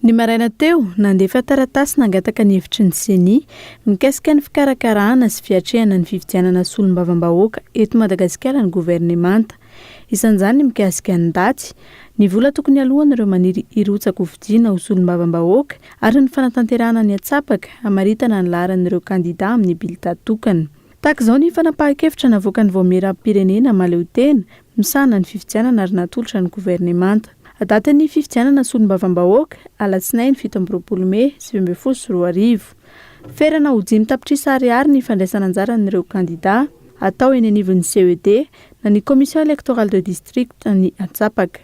Ny maraina teo, nandefa taratasy nangataka ny hevitry ny Ceni mikasika ny fikarakarana sy fiatrehana ny fifidianana solombavambahoaka eto Madagasikara ny governemanta. Isan'izany ny mikasika ny daty, ny vola tokony haloan'ireo maniry hirotsaka-hofidiana ho solombavambahoaka ary ny fanatanterahana ny antsapaka hamaritana ny laharan'ireo kandidà amin'ny bilita tokana. Tahaka izao ny fanapahan-kevitra navoakan'ny Vaomieram-pirenena mahaleotena misahana ny fifidianana ary natolotra ny governemanta. Datin'ny fifidianana solombavambahoaka, alatsinainy 27 mey 2019. Ferana ho 5 tapitrisa ariary ny fandraisana anjaran'ireo kandidà. Atao eny anivon'ny CED na ny Commission électorale de district ny antsapaka.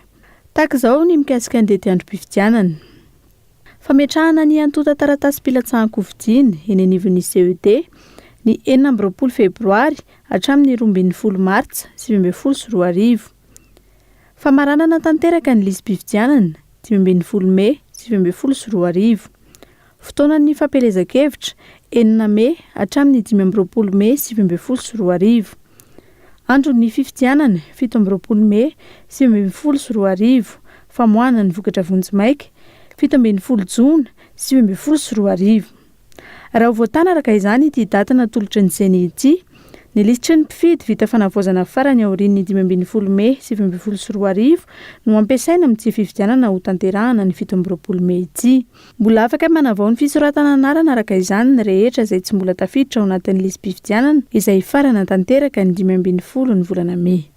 Tahaka izao ny mikasika ny tetiandrom-pifidianana. Fametrahana ny antontan-taratasy-pilatsahan-kofidina eny anivon'ny CED ny 26 febroary hatramin'ny 12 martsa 2019. Famaranana tanteraka ny lisi-pifidianana 15 mey 2019. Fotoanan'ny fampielezan-kevitra 6 mey hatramin'ny 25 mey 2019. Andron'ny fifidianana 27 mey 2019. Famoahana ny vokatra vonjimaika 17 jona 2019. Raha voatana araka izany ity daty natolotry ny Ceni ity, ny lisitry ny mpifidy vita fanavaozana farany aorian'ny 15 mey 2019 no ampiasaina amin'ity fifidianana ho tanterahana ny 27 mey ity. Mbola afaka manavao ny fisoratana anarana araka izany ny rehetra izay tsy mbola tafiditra ao anatin'ny lisi-pifidianana izay farana tanteraka ny 15 ny volana mey.